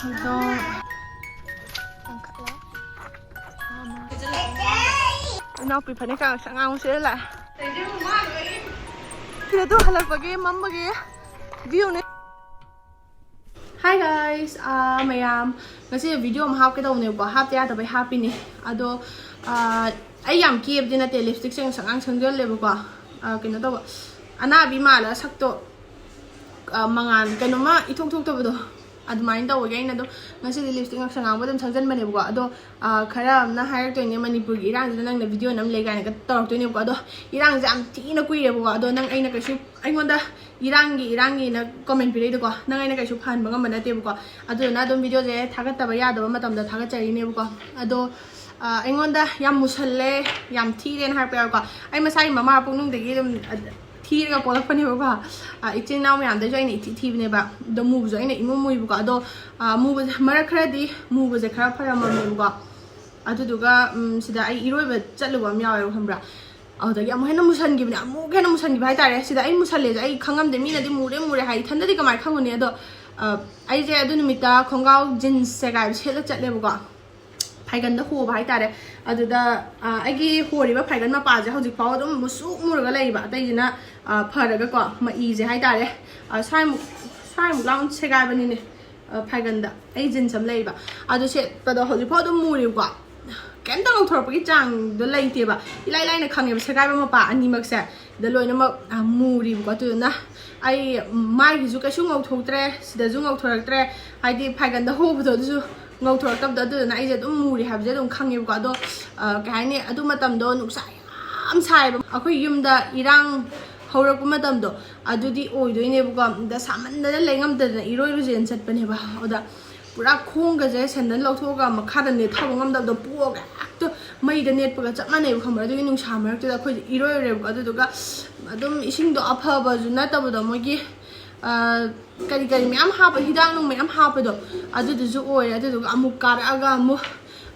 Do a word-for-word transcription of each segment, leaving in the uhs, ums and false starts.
ꯑꯗꯣ ꯏꯅꯥꯎꯄꯤ ꯐꯅꯦꯛ ꯀꯥꯡꯁ ꯑꯉꯥꯡꯕ ꯁꯦꯠꯂ ꯂꯥꯛꯑꯦ꯫ ꯁꯤꯗ ꯑꯗꯨ ꯍꯜꯂꯛꯄꯒꯤ ꯃꯝꯕꯒꯤ ꯚ꯭ꯌꯨꯅꯦ꯫ Hi guys, ꯑꯥ, ꯃꯌꯥꯝ, ꯉꯁꯤ ꯚꯤꯗꯤꯑꯣ ꯑꯃ ꯍꯥꯞꯀꯦ ꯇꯧꯕꯅꯦꯕꯀꯣ, ꯍꯥꯞꯇ ꯌꯥꯗꯕꯩ ꯍꯥꯞꯄꯤꯅꯦ꯫ ꯑꯗꯣ, ꯑꯥ, ꯑꯩ ꯌꯥꯝ ꯀꯦꯕꯗꯤ ꯅꯠꯇꯦ, ꯂꯤꯞꯁꯇꯤꯛꯁꯦ ꯉꯁꯛ ꯉꯥꯡ ꯁꯪꯖꯜꯂꯦꯕꯀꯣ꯫ ꯑꯥ, ꯀꯩꯅꯣ ꯇꯧꯕ, ꯑꯅꯥꯕꯤ ꯃꯥꯜꯂ ꯁꯛꯇꯣ, ꯑꯥ, ꯃꯉꯥꯜ ꯀꯩꯅꯣꯝꯃ ꯏꯊꯣꯛ ꯊꯣꯛꯇꯕꯗꯣ ꯑꯗꯨꯃꯥꯏꯅ ꯇꯧꯕꯒꯤ ꯑꯩꯅ ꯑꯗꯨꯝ ꯉꯁꯤꯗꯤ ꯂꯤꯞꯁꯇꯤꯛ ꯉꯁꯛ ꯉꯥꯡꯕ ꯑꯗꯨꯝ ꯁꯪꯖꯟꯕꯅꯦꯕꯀꯣ꯫ ꯑꯗꯣ, ꯑꯥ, ꯈꯔ ꯑꯃꯅ ꯍꯥꯏꯔꯛꯇꯣꯏꯅꯦ, "ꯃꯅꯤꯄꯨꯔꯒꯤ ꯏꯔꯥꯡꯁꯤꯗ ꯅꯪꯅ ꯚꯤꯗꯤꯑꯣ ꯅꯝ ꯂꯩ" ꯀꯥꯏꯅꯒ ꯇꯧꯔꯛꯇꯣꯏꯅꯦꯕꯀꯣ꯫ ꯑꯗꯣ ꯏꯔꯥꯡꯁꯦ ꯌꯥꯝ ꯊꯤꯅ ꯀꯨꯏꯔꯦꯕꯀꯣ꯫ ꯑꯗꯣ ꯅꯪ, ꯑꯩꯅ ꯀꯩꯁꯨ, ꯑꯩꯉꯣꯟꯗ ꯏꯔꯥꯡꯒꯤ, ꯏꯔꯥꯡꯒꯤꯅ ꯀꯣꯃꯦꯟ ꯄꯤꯔꯛꯏꯗꯣꯀꯣ, ꯅꯪ ꯑꯩꯅ ꯀꯩꯁꯨ ꯐꯍꯟꯕ ꯉꯝꯕ ꯅꯠꯇꯦꯕꯀꯣ꯫ ꯑꯗꯨꯗꯨꯅ ꯑꯗꯨꯝ ꯚꯤꯗꯤꯑꯣꯁꯦ ꯊꯥꯒꯠꯇꯕ ꯌꯥꯗꯕ ꯃꯇꯝꯗ ꯊꯥꯒꯠꯆꯔꯤꯅꯦꯕꯀꯣ꯫ ꯑꯗꯣ, ꯑꯥ, ꯑꯩꯉꯣꯟꯗ ꯌꯥꯝ ꯃꯨꯁꯜꯂꯦ, ꯌꯥꯝ ꯊꯤꯔꯦꯅ ꯍꯥꯏꯔꯛꯄ ꯌꯥꯎꯋꯦꯀꯣ꯫ ꯑꯩ ꯃꯁꯥꯒꯤ ꯃꯃꯥ ꯄꯨꯛꯅꯨꯡꯗꯒꯤ ꯑꯗꯨꯝ, ꯑ, ꯊꯤꯔꯒ ꯄꯣꯛꯂꯛꯄꯅꯦꯕꯀꯣ꯫ ꯑꯥ, ꯏꯆꯤꯟ ꯏꯅꯥꯎ ꯃꯌꯥꯝꯗꯩꯁꯨ ꯑꯩꯅ ꯏꯊꯤ ꯊꯤꯕꯅꯦꯕ꯫ ꯑꯗꯣ ꯃꯨꯕꯁꯨ ꯑꯩꯅ ꯏꯃꯨ ꯃꯨꯏꯕꯀꯣ꯫ ꯑꯗꯣ, ꯑꯥ, ꯃꯨꯕꯁꯦ, ꯃꯔꯛ ꯈꯔꯗꯤ ꯃꯨꯕꯁꯦ ꯈꯔ ꯐꯔꯝꯃꯕꯅꯦꯕꯀꯣ꯫ ꯑꯗꯨꯗꯨꯒ, ꯎꯝ, ꯁꯤꯗ ꯑꯩ ꯏꯔꯣꯏꯕ ꯆꯠꯂꯨꯕ ꯑꯃ ꯌꯥꯎꯋꯦꯕ, ꯈꯪꯕ꯭ꯔꯥ? ꯑꯗꯨꯗꯒꯤ ꯑꯃꯨꯛ ꯍꯦꯟꯅ ꯃꯨꯁꯟꯈꯤꯕꯅꯦ, ꯑꯃꯨꯛ ꯍꯦꯟꯅ ꯃꯨꯁꯟꯈꯤꯕ ꯍꯥꯏꯇꯥꯔꯦ꯫ ꯁꯤꯗ ꯑꯩ ꯃꯨꯁꯜꯂꯦꯁꯦ ꯑꯩ ꯈꯪꯉꯝꯗꯦ, ꯃꯤꯅꯗꯤ "ꯃꯨꯔꯦ, ꯃꯨꯔꯦ" ꯍꯥꯏ, ꯏꯊꯟꯗꯗꯤ ꯀꯃꯥꯏꯅ ꯈꯪꯉꯨꯅꯤ? ꯑꯗꯣ, ꯑ, ꯑꯩꯁꯦ ꯑꯗꯨ ꯅꯨꯃꯤꯠꯇ ꯈꯣꯡꯒ꯭ꯔꯥꯎ ꯖꯤꯟꯁ ꯁꯦꯒꯥꯏꯕ ꯁꯦꯠꯂ ꯆꯠꯂꯦꯕꯀꯣ, ꯐꯥꯏꯒꯟꯗ ꯍꯣꯕ ꯍꯥꯏꯇꯥꯔꯦ꯫ ꯑꯗꯨꯗ, ꯑ, ꯑꯩꯒꯤ ꯍꯣꯔꯤꯕ ꯐꯥꯏꯒꯟ ꯃꯄꯥꯁꯦ ꯍꯧꯖꯤꯛꯐꯥꯎ ꯑꯗꯨꯝ ꯃꯨꯁꯨꯛ ꯃꯨꯔꯒ ꯂꯩꯔꯤꯕ, ꯑꯇꯩꯁꯤꯅ, ꯑ, ꯐꯔꯒꯀꯣ, ꯃꯏꯁꯦ ꯍꯥꯏꯇꯥꯔꯦ, ꯑ, ꯁ꯭ꯋꯥꯏꯃꯨꯛ, ꯁ꯭ꯋꯥꯏꯃꯨꯛ ꯂꯥꯎꯅ ꯁꯦꯒꯥꯏꯕꯅꯤꯅꯦ꯫ ꯑ, ꯐꯥꯏꯒꯟꯗ ꯑꯩ ꯖꯤꯟꯁ ꯑꯃ ꯂꯩꯌꯦꯕ, ꯑꯗꯨ ꯁꯦꯠꯄꯗꯣ ꯍꯧꯖꯤꯛꯐꯥꯎ ꯑꯗꯨꯝ ꯃꯨꯔꯤꯕꯀꯣ꯫ ꯀꯩꯝꯇ ꯉꯧꯊꯣꯔꯛꯄꯒꯤ ꯆꯥꯡꯗꯣ ꯂꯩꯇꯦꯕ, ꯏꯂꯥꯏ ꯂꯥꯏꯅ ꯈꯪꯉꯦꯕ, ꯁꯦꯒꯥꯏꯕ ꯃꯄꯥ ꯑꯅꯤꯃꯛꯁꯦ꯫ ꯗ ꯂꯣꯏꯅꯃꯛ, ꯑ, ꯃꯨꯔꯤꯕꯀꯣ꯫ ꯑꯗꯨꯗꯨꯅ ꯑꯩ ꯃꯥꯏꯒꯤꯁꯨ ꯀꯩꯁꯨ ꯉꯧꯊꯣꯛꯇ꯭ꯔꯦ, ꯁꯤꯗꯁꯨ ꯉꯧꯊꯣꯔꯛꯇ꯭ꯔꯦ, ꯍꯥꯏꯗꯤ ꯐꯥꯏꯒꯟꯗ ꯍꯣꯕꯗꯣ ꯑꯗꯨꯁꯨ ꯉꯧꯊꯣꯔꯛꯇꯕꯗꯣ꯫ ꯑꯗꯨꯗꯨꯅ ꯑꯩꯁꯦ ꯑꯗꯨꯝ ꯃꯨꯔꯤ ꯍꯥꯏꯕꯁꯦ ꯑꯗꯨꯝ ꯈꯪꯉꯦꯕꯀꯣ꯫ ꯑꯗꯣ, ꯑ, ꯀꯩ ꯍꯥꯏꯅꯤ, ꯑꯗꯨ ꯃꯇꯝꯗꯣ ꯅꯨꯡꯁꯥ ꯌꯥꯝ ꯁꯥꯏꯌꯦꯕ꯫ ꯑꯩꯈꯣꯏ ꯌꯨꯝꯗ ꯏꯔꯥꯡ ꯍꯧꯔꯛꯄ ꯃꯇꯝꯗꯣ ꯑꯗꯨꯗꯤ ꯑꯣꯏꯗꯣꯏꯅꯦꯕꯀꯣ꯫ ꯑꯗ ꯁꯥꯃꯟꯗꯅ ꯂꯩ ꯉꯝꯗꯗꯅ ꯏꯔꯣꯏꯔꯨꯁꯦꯅ ꯆꯠꯄꯅꯦꯕ꯫ ꯑꯗ ꯄꯨꯔꯥ ꯈꯣꯡꯒꯁꯦ ꯁꯦꯟꯗꯜ ꯂꯧꯊꯣꯛꯑꯒ ꯃꯈꯥꯗ ꯅꯦꯠꯊꯕ ꯉꯝꯗꯕꯗꯣ ꯄꯣꯛꯑꯒ ꯍꯦꯛꯇ ꯃꯩꯗ ꯅꯦꯠꯄꯒ ꯆꯞ ꯃꯥꯟꯅꯩꯕ, ꯈꯪꯕ꯭ꯔꯥ? ꯑꯗꯨꯒꯤ ꯅꯨꯡꯁꯥ ꯃꯔꯛꯇꯨꯗ ꯑꯩꯈꯣꯏꯁꯦ ꯏꯔꯣꯏꯔꯦꯕꯀꯣ꯫ ꯑꯗꯨꯗꯨꯒ ꯑꯗꯨꯝ ꯏꯁꯤꯡꯗꯣ ꯑꯐꯕꯁꯨ ꯅꯠꯇꯕꯗꯣ, ꯃꯣꯏꯒꯤ, ꯑ, ꯀꯔꯤ ꯀꯔꯤ ꯃꯌꯥꯝ ꯍꯥꯞꯄ, ꯍꯤꯗꯥꯛ ꯅꯨꯡ ꯃꯌꯥꯝ ꯍꯥꯞꯄꯗꯣ, ꯑꯗꯨꯗꯨꯁꯨ ꯑꯣꯏꯔꯦ꯫ ꯑꯗꯨꯗꯨꯒ ꯑꯃꯨꯛ ꯀꯥꯔꯛꯑꯒ ꯑꯃꯨꯛ,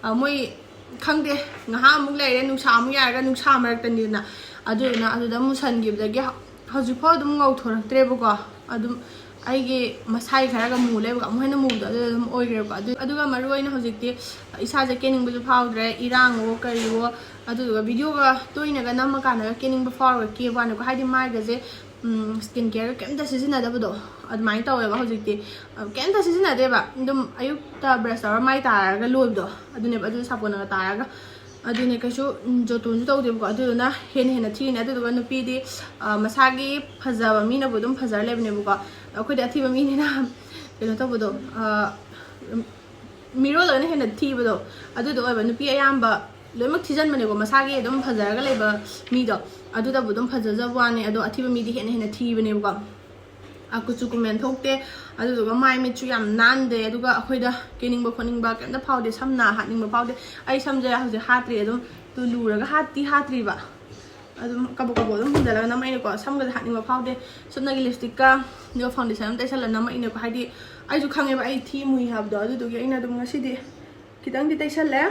ꯑ, ꯃꯣꯏ ꯈꯪꯗꯦ, ꯉꯥꯏꯍꯥꯛ ꯑꯃꯨꯛ ꯂꯩꯔꯦ, ꯅꯨꯡꯁꯥ ꯑꯃꯨꯛ ꯌꯥꯏꯔꯒ ꯅꯨꯡꯁꯥ ꯃꯔꯛꯇꯅꯤꯗꯅ꯫ ꯑꯗꯨꯗꯨꯅ ꯑꯗꯨꯗ ꯃꯨꯁꯟꯈꯤꯕꯗꯒꯤ ꯍꯧ-, ꯍꯧꯖꯤꯛꯐꯥꯎ ꯑꯗꯨꯝ ꯉꯧꯊꯣꯔꯛꯇ꯭ꯔꯦꯕꯀꯣ꯫ ꯑꯗꯨꯝ ꯑꯩꯒꯤ ꯃꯁꯥꯏ ꯈꯔꯒ ꯃꯨ ꯂꯩꯕꯒ ꯑꯃꯨꯛ ꯍꯦꯟꯅ ꯃꯨꯕꯗꯣ ꯑꯗꯨ ꯑꯗꯨꯝ ꯑꯣꯏꯈ꯭ꯔꯦꯕꯀꯣ꯫ ꯑꯗꯨ ꯑꯗꯨꯒ ꯃꯔꯨ ꯑꯣꯏꯅ ꯍꯧꯖꯤꯛꯇꯤ ꯏꯁꯥꯁꯦ ꯀꯦꯅꯤꯡꯕꯁꯨ ꯐꯥꯎꯗ꯭ꯔꯦ, ꯏꯔꯥꯡꯋꯣ ꯀꯔꯤꯋꯣ, ꯑꯗꯨꯗꯨꯒ ꯚꯤꯗꯤꯑꯣꯒ ꯇꯣꯏꯅꯒ ꯅꯝꯃꯀꯥꯟꯗꯒ ꯀꯦꯅꯤꯡꯕ ꯐꯥꯎꯔꯒ ꯀꯦꯕ ꯋꯥꯅꯤꯀꯣ꯫ ꯍꯥꯏꯗꯤ ꯃꯥꯏꯒꯁꯦ ꯁ꯭ꯀꯤꯟ ꯀꯦꯌꯔꯒ ꯀꯩꯝꯇ ꯁꯤꯖꯤꯟꯅꯗꯕꯗꯣ ꯑꯗꯨꯃꯥꯏꯅ ꯇꯧꯋꯦꯕ ꯍꯧꯖꯤꯛꯇꯤ꯫ ꯀꯩꯝꯇ ꯁꯤꯖꯤꯟꯅꯗꯦꯕ, ꯑꯗꯨꯝ ꯑꯌꯨꯛꯇ ꯕ꯭ꯔꯁ ꯇꯧꯔ ꯃꯥꯏ ꯇꯥꯔꯒ ꯂꯣꯏꯕꯗꯣ ꯑꯗꯨꯅꯦꯕ, ꯑꯗꯨ ꯁꯥꯄꯣꯟꯅꯒ ꯇꯥꯔꯒ꯫ ꯑꯗꯨꯅꯦ, ꯀꯩꯁꯨ ꯎꯝ, ꯖꯣꯇꯣꯟꯁꯨ ꯇꯧꯗꯦꯕꯀꯣ꯫ ꯑꯗꯨꯗꯨꯅ ꯍꯦꯟꯅ ꯍꯦꯟꯅ ꯊꯤꯔꯤꯅꯦ꯫ ꯑꯗꯨꯗꯨꯒ ꯅꯨꯄꯤꯗꯤ ꯑ, ꯃꯁꯥꯒꯤ ꯐꯖꯕ ꯃꯤꯅꯕꯨ ꯑꯗꯨꯝ ꯐꯖꯔ ꯂꯩꯕꯅꯦꯕꯀꯣ꯫ ꯑꯩꯈꯣꯏꯗꯤ ꯑꯊꯤꯕ ꯃꯤꯅꯤꯅ ꯀꯩꯅꯣ ꯇꯧꯕꯗꯣ, ꯑ, ꯎꯝ, ꯃꯤꯔꯣꯜ ꯂꯣꯏꯅ ꯍꯦꯟꯅ ꯊꯤꯕꯗꯣ ꯑꯗꯨꯗꯣ ꯑꯣꯏꯕ꯫ ꯅꯨꯄꯤ ꯑꯌꯥꯝꯕ ꯂꯣꯏꯅꯃꯛ ꯊꯤꯖꯤꯟꯕꯅꯦꯀꯣ, ꯃꯁꯥꯒꯤ ꯑꯗꯨꯝ ꯐꯖꯔꯒ ꯂꯩꯕ ꯃꯤꯗꯣ ꯑꯗꯨꯗꯕꯨ ꯑꯗꯨꯝ ꯐꯖꯖꯕ ꯋꯥꯅꯤ꯫ ꯑꯗꯣ ꯑꯊꯤꯕ ꯃꯤꯗꯤ ꯍꯦꯟꯅ ꯍꯦꯟꯅ ꯊꯤꯕꯅꯦꯕꯀꯣ꯫ ꯑ, ꯀꯨꯆꯨ ꯀꯨꯃꯦꯟ ꯊꯣꯛꯇꯦ, ꯑꯗꯨꯗꯨꯒ ꯃꯥꯏ ꯃꯤꯠꯁꯨ ꯌꯥꯝ ꯅꯥꯟꯗꯦ, ꯑꯗꯨꯒ ꯑꯩꯈꯣꯏꯗ ꯀꯦꯅꯤꯡꯕ ꯈꯣꯠꯅꯤꯡꯕ ꯀꯩꯝꯇ ꯐꯥꯎꯗꯦ, ꯁꯝꯅ ꯍꯥꯠꯅꯤꯡꯕ ꯐꯥꯎꯗꯦ꯫ ꯑꯩ ꯁꯝꯁꯦ ꯍꯧꯖꯤꯛ ꯍꯥꯠꯇ꯭ꯔꯤ, ꯑꯗꯨꯝ ꯇꯨ ꯂꯨꯔꯒ ꯍꯥꯠꯇꯤ ꯍꯥꯠꯇ꯭ꯔꯤꯕ, ꯑꯗꯨꯝ ꯀꯕꯣꯛ ꯀꯕꯣꯛ ꯑꯗꯨꯝ ꯍꯨꯟꯖꯜꯂꯒ ꯅꯝꯃꯛꯏꯅꯦꯀꯣ꯫ ꯁꯝꯒꯁꯦ ꯍꯥꯠꯅꯤꯡꯕ ꯐꯥꯎꯗꯦ꯫ ꯁꯨꯞꯅꯒꯤ ꯂꯤꯞꯁꯇꯤꯛꯀ ꯑꯗꯨꯒ ꯐꯥꯎꯟꯗꯦꯁꯟ ꯑꯃ ꯇꯩꯁꯜꯂ ꯅꯝꯃꯛꯏꯅꯦꯀꯣ꯫ ꯍꯥꯏꯗꯤ ꯑꯩꯁꯨ ꯈꯪꯉꯦꯕ ꯑꯩ ꯊꯤ ꯃꯨꯏ ꯍꯥꯏꯕꯗꯣ, ꯑꯗꯨꯗꯨꯒꯤ ꯑꯩꯅ ꯑꯗꯨꯝ ꯉꯁꯤꯗꯤ ꯈꯤꯇꯪꯗꯤ ꯇꯩꯁꯜꯂꯦ꯫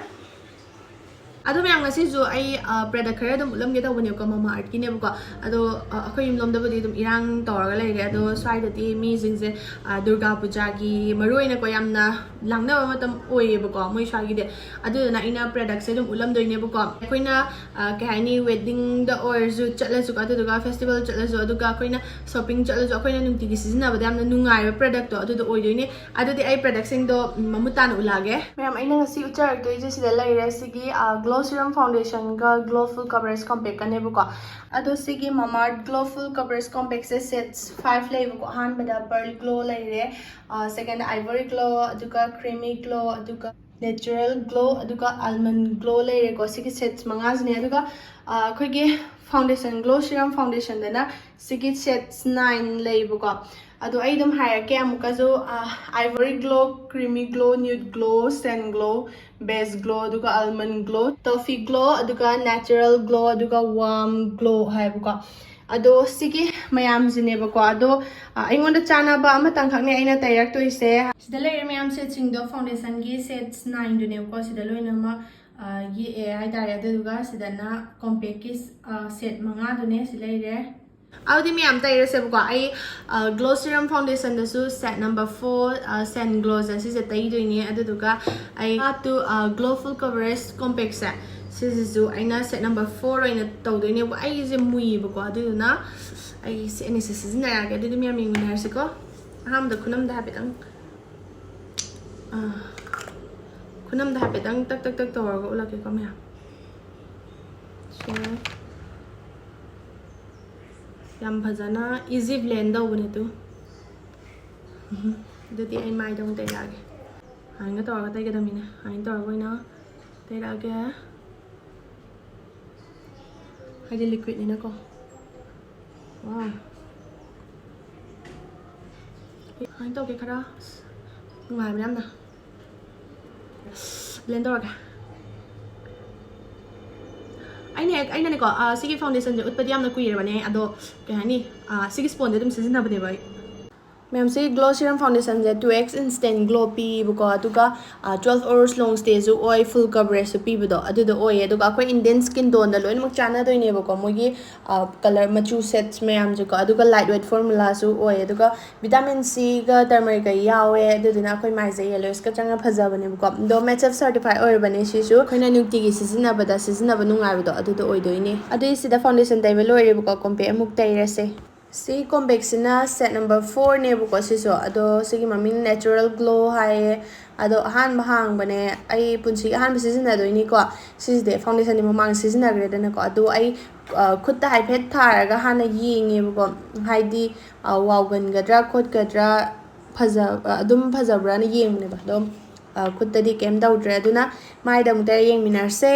ꯑꯗꯣ ꯃꯌꯥꯝ, ꯉꯁꯤꯁꯨ ꯑꯩ ꯄ꯭ꯔꯗꯛ ꯈꯔ ꯑꯗꯨꯝ ꯎꯠꯂꯝꯒꯦ ꯇꯧꯕꯅꯦꯕꯀꯣ, ꯃꯃꯥ ꯑꯥꯔꯠꯀꯤꯅꯦꯕꯀꯣ꯫ ꯑꯗꯣ ꯑ, ꯑꯩꯈꯣꯏ ꯌꯨꯝꯂꯣꯝꯗꯕꯨꯗꯤ ꯑꯗꯨꯝ ꯏꯔꯥꯡ ꯇꯧꯔꯒ ꯂꯩꯔꯦ꯫ ꯑꯗꯣ ꯁ꯭ꯋꯥꯏꯗꯗꯤ ꯃꯤꯁꯤꯡꯁꯦ ꯑ, ꯗꯨꯔꯒꯥ ꯄꯨꯖꯥꯒꯤ ꯃꯔꯨꯑꯣꯏꯅꯀꯣ ꯌꯥꯝꯅ ꯂꯥꯡꯅꯕ ꯃꯇꯝ ꯑꯣꯏꯌꯦꯕꯀꯣ ꯃꯣꯏ ꯁ꯭ꯋꯥꯏꯒꯤꯗꯤ꯫ ꯑꯗꯨꯗꯨꯅ ꯑꯩꯅ ꯄ꯭ꯔꯗꯛꯁꯦ ꯑꯗꯨꯝ ꯎꯠꯂꯝꯗꯣꯏꯅꯦꯕꯀꯣ꯫ ꯑꯩꯈꯣꯏꯅ ꯑ, ꯀꯩ ꯍꯥꯏꯅꯤ, ꯋꯦꯗꯤꯡꯗ ꯑꯣꯏꯔꯁꯨ ꯆꯠꯂꯁꯨꯀꯣ, ꯑꯗꯨꯗꯨꯒ ꯐꯦꯁꯇꯤꯚꯦꯜ ꯆꯠꯂꯁꯨ, ꯑꯗꯨꯒ ꯑꯩꯈꯣꯏꯅ ꯁꯣꯞꯄꯤꯡ ꯆꯠꯂꯁꯨ, ꯑꯩꯈꯣꯏꯅ ꯅꯨꯡꯇꯤꯒꯤ ꯁꯤꯖꯤꯟꯅꯕꯗ ꯌꯥꯝꯅ ꯅꯨꯡꯉꯥꯏꯕ ꯄ꯭ꯔꯗꯛꯇꯣ ꯑꯗꯨꯗꯣ ꯑꯣꯏꯗꯣꯏꯅꯦ꯫ ꯑꯗꯨꯗꯤ ꯑꯩ ꯄ꯭ꯔꯗꯛꯁꯤꯡꯗꯣ ꯃꯃꯨꯠ ꯇꯥꯅ ꯎꯠꯂꯛꯑꯒꯦ꯫ ꯃꯌꯥꯝ, ꯑꯩꯅ ꯉꯁꯤ ꯎꯠꯆꯔꯛꯇꯣꯏꯁꯦ ꯁꯤꯗ ꯂꯩꯔꯦ꯫ ꯁꯤꯒꯤ ꯒ꯭ꯂꯣ ꯁꯤꯔꯝ ꯐꯥꯎꯟꯗꯦꯁꯟꯒ ꯒ꯭ꯂꯣ ꯐꯨꯜ ꯀꯕꯔꯦꯖ ꯀꯣꯝꯄꯦꯛꯀꯅꯦꯕꯀꯣ꯫ ꯑꯗꯣ ꯁꯤꯒꯤ ꯃꯃꯥꯔꯠ ꯒ꯭ꯂꯣ ꯐꯨꯜ ꯀꯕꯔꯦꯖ ꯀꯣꯝꯄꯦꯛꯁꯦ ꯁꯦꯠꯁ ꯐꯥꯏꯚ ꯂꯩꯕꯀꯣ꯫ ꯑꯍꯥꯟꯕꯗ ꯄꯔꯜ ꯒ꯭ꯂꯣ ꯂꯩꯔꯦ, ꯁꯦꯀꯦꯟꯗ ꯑꯥꯏꯚꯣꯔꯤ ꯒ꯭ꯂꯣ, ꯑꯗꯨꯒ ꯀ꯭ꯔꯤꯃꯤ ꯒ꯭ꯂꯣ, ꯑꯗꯨꯒ ꯅꯦꯆꯔꯦꯜ ꯒ꯭ꯂꯣ, ꯑꯗꯨꯒ ꯑꯜꯃꯟ ꯒ꯭ꯂꯣ ꯂꯩꯔꯦꯀꯣ꯫ ꯁꯤꯒꯤ ꯁꯦꯠꯁ ꯃꯉꯥꯁꯤꯅꯦ꯫ ꯑꯗꯨꯒ ꯑ, ꯑꯩꯈꯣꯏꯒꯤ ꯐꯥꯎꯟꯗꯦꯁꯟ, ꯒ꯭ꯂꯣ ꯁꯤꯔꯝ ꯐꯥꯎꯟꯗꯦꯁꯟꯗꯅ ꯁꯤꯒꯤ ꯁꯦꯠꯁ ꯅꯥꯏꯟ ꯂꯩꯕꯀꯣ꯫ ꯑꯗꯣ ꯑꯩ ꯑꯗꯨꯝ ꯍꯥꯏꯔꯛꯀꯦ ꯑꯃꯨꯛꯀꯁꯨ, ꯑ, ꯑꯥꯏꯚꯣꯔꯤ ꯒ꯭ꯂꯣ, ꯀ꯭ꯔꯤꯃꯤ ꯒ꯭ꯂꯣ, ꯅ꯭ꯌꯨꯠ ꯒ꯭ꯂꯣ, ꯁꯦꯟ ꯒ꯭ꯂꯣ, ꯕꯦꯖ ꯒ꯭ꯂꯣ, ꯑꯗꯨꯒ ꯑꯜꯃꯟ ꯒ꯭ꯂꯣ, ꯇꯣꯐꯤ ꯒ꯭ꯂꯣ, ꯑꯗꯨꯒ ꯅꯦꯆꯔꯦꯜ ꯒ꯭ꯂꯣ, ꯑꯗꯨꯒ ꯋꯥꯔꯝ ꯒ꯭ꯂꯣ ꯍꯥꯏꯕꯀꯣ꯫ ꯑꯗꯣ ꯁꯤꯒꯤ ꯃꯌꯥꯝꯁꯤꯅꯦꯕꯀꯣ꯫ ꯑꯗꯣ ꯑ, ꯑꯩꯉꯣꯟꯗ ꯆꯥꯟꯅꯕ ꯑꯃꯇꯪꯈꯛꯅꯦ ꯑꯩꯅ ꯇꯩꯔꯛꯇꯣꯏꯁꯦ꯫ ꯁꯤꯗ ꯂꯩꯔꯦ ꯃꯌꯥꯝ, ꯁꯦꯠꯁꯤꯡꯗꯣ ꯐꯥꯎꯟꯗꯦꯁꯟꯒꯤ ꯁꯦꯠꯁ ꯅꯥꯏꯟꯗꯨꯅꯦꯕꯀꯣ꯫ ꯁꯤꯗ ꯂꯣꯏꯅꯃꯛ ꯑ, ꯌꯦꯛꯑꯦ ꯍꯥꯏꯇꯥꯔꯦ꯫ ꯑꯗꯨꯗꯨꯒ ꯁꯤꯗꯅ ꯀꯣꯝꯄꯦꯛꯀꯤ ꯁꯦꯠ ꯃꯉꯥꯗꯨꯅꯦ ꯁꯤ ꯂꯩꯔꯦ꯫ ꯑꯗꯨꯗꯤ ꯃꯌꯥꯝ ꯇꯩꯔꯁꯦꯕꯀꯣ꯫ ꯑꯩ ꯒ꯭ꯂꯣ ꯁꯤꯔꯝ ꯐꯥꯎꯟꯗꯦꯁꯟꯗꯁꯨ ꯁꯦꯠ ꯅꯝꯕꯔ ꯐꯣꯔ ꯁꯦꯟ ꯒ꯭ꯂꯣꯁꯦ ꯁꯤꯁꯦ ꯇꯩꯗꯣꯏꯅꯦ꯫ ꯑꯗꯨꯗꯨꯒ ꯑꯩ ꯇꯨ ꯒ꯭ꯂꯣ ꯐꯨꯜ ꯀꯕꯔꯦꯖ ꯀꯣꯝꯄꯦꯛꯁꯦ ꯁꯤꯁꯤꯁꯨ ꯑꯩꯅ ꯁꯦꯠ ꯅꯝꯕꯔ ꯐꯣꯔ ꯑꯣꯏꯅ ꯇꯧꯗꯣꯏꯅꯦꯕ꯫ ꯑꯩꯁꯦ ꯃꯨꯏꯌꯦꯕꯀꯣ, ꯑꯗꯨꯗꯨꯅ ꯑꯩ ꯁꯤ ꯑꯅꯤꯁꯦ ꯁꯤꯖꯤꯟꯅꯔꯛꯑꯒꯦ꯫ ꯑꯗꯨꯗꯤ ꯃꯌꯥꯝ ꯌꯦꯡꯃꯤꯟꯅꯔꯁꯤꯀꯣ꯫ ꯑꯍꯥꯟꯕꯗ ꯈꯨꯅꯝꯗ ꯍꯥꯏꯐꯦꯠꯇꯪ ꯑꯥ, ꯈꯨꯅꯝꯗ ꯍꯥꯏꯐꯦꯠꯇꯪ ꯇꯛ ꯇꯛ ꯇꯛ ꯇꯧꯔꯒ ꯎꯠꯂꯛꯀꯦꯀꯣ ꯃꯌꯥꯝ꯫ ꯁꯦ ꯌꯥꯝ ꯐꯖꯅ ꯏꯖꯤ ꯕ꯭ꯂꯦꯟ ꯇꯧꯕꯅꯦ ꯑꯗꯨ꯫ ꯑꯗꯨꯗꯤ ꯑꯩ ꯃꯥꯏꯗ ꯑꯃꯨꯛ ꯇꯩꯔꯛꯑꯒꯦ꯫ ꯑꯗꯨꯃꯥꯏꯅ ꯇꯧꯔꯒ ꯇꯩꯒꯗꯕꯅꯤꯅꯦ꯫ ꯑꯗꯨꯃꯥꯏꯅ ꯇꯧꯔꯒ ꯑꯣꯏꯅ ꯇꯩꯔꯛꯑꯒꯦ꯫ ꯍꯥꯏꯗꯤ ꯂꯤꯀ꯭ꯋꯤꯠꯅꯤꯅꯀꯣ꯫ ꯋꯥ, ꯑꯗꯨꯃꯥꯏꯅ ꯇꯧꯒꯦ꯫ ꯈꯔ ꯑꯁ, ꯅꯨꯡꯉꯥꯏꯕꯅꯦ ꯌꯥꯝꯅ꯫ ꯕ꯭ꯂꯦꯟ ꯇꯧꯔꯒꯦ꯫ ꯑꯩꯅ ꯍꯦꯛ ꯑꯩꯅꯅꯦꯀꯣ, ꯑꯥ, ꯁꯤꯒꯤ ꯐꯥꯎꯟꯗꯦꯁꯟꯁꯦ ꯎꯠꯄꯗꯤ ꯌꯥꯝꯅ ꯀꯨꯏꯔꯕꯅꯦ, ꯑꯗꯣ ꯀꯩ ꯍꯥꯏꯅꯤ, ꯑꯥ, ꯁꯤꯒꯤ ꯁ꯭ꯄꯣꯟꯁꯦ ꯑꯗꯨꯝ ꯁꯤꯖꯤꯟꯅꯕꯅꯦꯕ ꯑꯩ꯫ ꯃꯌꯥꯝꯁꯤ ꯒ꯭ꯂꯣ ꯁꯤꯔꯝ ꯐꯥꯎꯟꯗꯦꯁꯟꯁꯦ ꯇꯨ ꯑꯦꯛꯁ ꯏꯟꯁꯇꯦꯟ ꯒ꯭ꯂꯣ ꯄꯤꯕꯀꯣ, ꯑꯗꯨꯒ ꯇ꯭ꯋꯦꯜꯐ ꯑꯋꯔꯁ ꯂꯣꯡ ꯁ꯭ꯇꯦꯁꯨ ꯑꯣꯏ, ꯐꯨꯜ ꯀꯕꯔꯦꯖꯁꯨ ꯄꯤꯕꯗꯣ ꯑꯗꯨꯗꯣ ꯑꯣꯏꯌꯦ꯫ ꯑꯗꯨꯒ ꯑꯩꯈꯣꯏ ꯏꯟꯗꯤꯌꯟ ꯁ꯭ꯀꯤꯟ ꯇꯣꯟꯗ ꯂꯣꯏꯅꯃꯛ ꯆꯥꯟꯅꯗꯣꯏꯅꯦꯕꯀꯣ, ꯃꯣꯏꯒꯤ ꯀꯂꯔ ꯃꯆꯨ ꯁꯦꯠꯁ ꯃꯌꯥꯝꯁꯦꯀꯣ꯫ ꯑꯗꯨꯒ ꯂꯥꯏꯠ ꯋꯦꯠ ꯐꯣꯔꯃꯨꯂꯥꯁꯨ ꯑꯣꯏ, ꯑꯗꯨꯒ ꯚꯤꯇꯥꯃꯤꯟ ꯁꯤꯒ ꯇꯔꯃꯔꯤꯛꯀ ꯌꯥꯎꯋꯦ꯫ ꯑꯗꯨꯗꯨꯅ ꯑꯩꯈꯣꯏ ꯃꯥꯏꯁꯦ ꯌꯦꯂꯣꯏꯁꯀ ꯆꯪꯉ ꯐꯖꯕꯅꯦꯕꯀꯣ꯫ ꯑꯗꯣ ꯃꯦꯠꯁ ꯑꯦꯞ ꯁꯔꯇꯤꯐꯥꯏ ꯑꯣꯏꯔꯕꯅꯦ ꯁꯤꯁꯨ꯫ ꯑꯩꯈꯣꯏꯅ ꯅꯨꯡꯇꯤꯒꯤ ꯁꯤꯖꯤꯟꯅꯕꯗ ꯁꯤꯖꯤꯟꯅꯕ ꯅꯨꯡꯉꯥꯏꯕꯗꯣ ꯑꯗꯨꯗꯣ ꯑꯣꯏꯗꯣꯏꯅꯦ꯫ ꯑꯗꯨꯏ ꯁꯤꯗ ꯐꯥꯎꯟꯗꯦꯁꯟ ꯇꯩꯕ ꯂꯣꯏꯔꯦꯕꯀꯣ, ꯀꯣꯝꯄꯦꯛ ꯑꯃꯨꯛ ꯇꯩꯔꯁꯦ꯫ ꯁꯤ ꯀꯣꯝꯄꯦꯛꯁꯤꯅ ꯁꯦꯠ ꯅꯝꯕꯔ ꯐꯣꯔꯅꯦꯕꯀꯣ ꯁꯤꯁꯨ꯫ ꯑꯗꯣ ꯁꯤꯒꯤ ꯃꯃꯤꯡ ꯅꯦꯆꯔꯦꯜ ꯒ꯭ꯂꯣ ꯍꯥꯏꯌꯦ꯫ ꯑꯗꯣ ꯑꯍꯥꯟꯕ ꯍꯥꯡꯕꯅꯦ, ꯑꯩ ꯄꯨꯟꯁꯤꯒꯤ ꯑꯍꯥꯟꯕ ꯁꯤꯖꯤꯟꯅꯗꯣꯏꯅꯤꯀꯣ꯫ ꯁꯤꯁꯤꯗꯤ ꯐꯥꯎꯟꯗꯦꯁꯟꯗꯤ ꯃꯃꯥꯡ ꯁꯤꯖꯤꯟꯅꯈ꯭ꯔꯦꯗꯅꯀꯣ꯫ ꯑꯗꯣ ꯑꯩ, ꯑ, ꯈꯨꯠꯇ ꯍꯥꯏꯐꯦꯠ ꯊꯥꯔꯒ ꯍꯥꯟꯅ ꯌꯦꯡꯉꯦꯕꯀꯣ, ꯍꯥꯏꯗꯤ, ꯑ, ꯋꯥꯎꯒꯟꯒꯗ꯭ꯔꯥ ꯈꯣꯠꯀꯗ꯭ꯔꯥ, ꯐꯖ-, ꯑꯗꯨꯝ ꯐꯖꯕ꯭ꯔꯥꯅ ꯌꯦꯡꯕꯅꯦꯕ꯫ ꯑꯗꯣ, ꯑ, ꯈꯨꯠꯇꯗꯤ ꯀꯩꯝ ꯇꯧꯗ꯭ꯔꯦ꯫ ꯑꯗꯨꯅ ꯃꯥꯏꯗ ꯑꯃꯨꯛꯇ ꯌꯦꯡꯃꯤꯟꯅꯔꯁꯦ꯫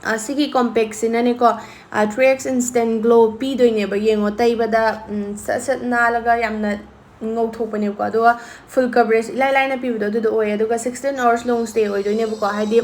ꯑ, ꯁꯤꯒꯤ ꯀꯣꯝꯄꯦꯛꯁꯤꯅꯅꯦꯀꯣ, ꯑ, ꯊ꯭ꯔꯤ ꯑꯦꯛꯁ ꯏꯟꯁꯇꯦꯟ ꯒ꯭ꯂꯣ ꯄꯤꯗꯣꯏꯅꯦꯕ꯫ ꯌꯦꯡꯉꯣ, ꯇꯩꯕꯗ, ꯎꯝ, ꯁꯠ ꯁꯠ ꯅꯥꯜꯂꯒ ꯌꯥꯝꯅ ꯉꯧꯊꯣꯛꯄꯅꯦꯕꯀꯣ꯫ ꯑꯗꯨꯒ ꯐꯨꯜ ꯀꯕꯔꯦꯖ ꯏꯂꯥꯏ ꯂꯥꯏꯅ ꯄꯤꯕꯗꯣ ꯑꯗꯨꯗꯣ ꯑꯣꯏꯌꯦ꯫ ꯑꯗꯨꯒ ꯁꯤꯛꯁꯇꯤꯟ ꯑꯋꯔꯁ ꯂꯣꯡ ꯁ꯭ꯇꯦ ꯑꯣꯏꯗꯣꯏꯅꯦꯕꯀꯣ꯫ ꯍꯥꯏꯗꯤ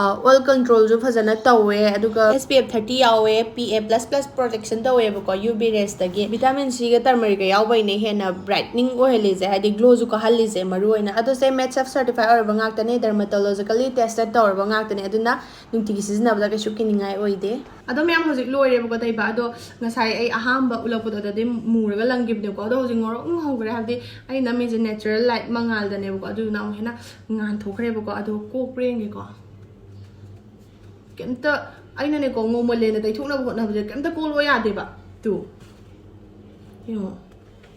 ꯑꯣꯏꯜ ꯀꯟꯇ꯭ꯔꯣꯜꯁꯨ ꯐꯖꯅ ꯇꯧꯋꯦ, ꯑꯗꯨꯒ S P F thirty ꯌꯥꯎꯋꯦ, P A plus plus protection ꯇꯧꯋꯦꯕꯀꯣ, U V raysꯇꯒꯤ꯫ Vitamin Cꯒ turmericꯀ ꯌꯥꯎꯕꯩꯅꯦ ꯍꯦꯟꯅ brightening ꯑꯣꯏꯍꯜꯂꯤꯁꯦ, ꯍꯥꯏꯗꯤ glowꯁꯨ ꯀꯥꯍꯜꯂꯤꯁꯦ ꯃꯔꯨ ꯑꯣꯏꯅ꯫ ꯑꯗꯣ ꯁꯦ MattSafe certify ꯑꯣꯏꯔꯕ ꯉꯥꯛꯇꯅꯦ, dermatologically tested ꯇꯧꯔꯕ ꯉꯥꯛꯇꯅꯦ, ꯑꯗꯨꯅ ꯅꯨꯡꯇꯤꯒꯤ ꯁꯤꯖꯤꯟꯅꯕꯗ ꯀꯩꯁꯨ ꯀꯤꯅꯤꯡꯉꯥꯏ ꯑꯣꯏꯗꯦ꯫ ꯑꯗꯣ ꯃꯌꯥꯝ ꯍꯧꯖꯤꯛ ꯂꯣꯏꯔꯦꯕꯀꯣ ꯇꯩꯕ꯫ ꯑꯗꯣ ꯉꯁꯥꯏ ꯑꯩ ꯑꯍꯥꯟꯕ ꯎꯠꯂꯛꯄꯗꯣ ꯑꯗꯨꯗꯤ ꯃꯨꯔꯒ ꯂꯪꯈꯤꯕꯅꯦꯀꯣ, ꯑꯗꯣ ꯍꯧꯖꯤꯛ ꯉꯧꯔꯣꯛ ꯉꯧꯈ꯭ꯔꯦ, ꯍꯥꯏꯕꯗꯤ ꯑꯩ ꯅꯝꯃꯤꯁꯦ natural light ꯃꯉꯥꯜꯗꯅꯦꯕꯀꯣ, ꯑꯗꯨꯗꯨꯅ ꯑꯃꯨꯛ ꯍꯦꯟꯅ ꯉꯥꯟꯊꯣꯛꯈ꯭ꯔꯦꯕꯀꯣ꯫ ꯑꯗꯣ ꯀꯣꯛꯄ꯭ꯔꯥ ꯌꯦꯡꯒꯦꯀꯣ꯫ ꯀꯩꯝꯇ, ꯑꯩꯅꯅꯦꯀꯣ, ꯉꯧꯃꯜꯂꯦꯅ ꯇꯩꯊꯣꯛꯅꯕ ꯍꯣꯠꯅꯕꯁꯦ ꯀꯩꯝꯇ ꯀꯣꯛꯂꯣ ꯌꯥꯗꯦꯕ꯫ ꯇꯨ, ꯌꯦꯡꯉꯣ,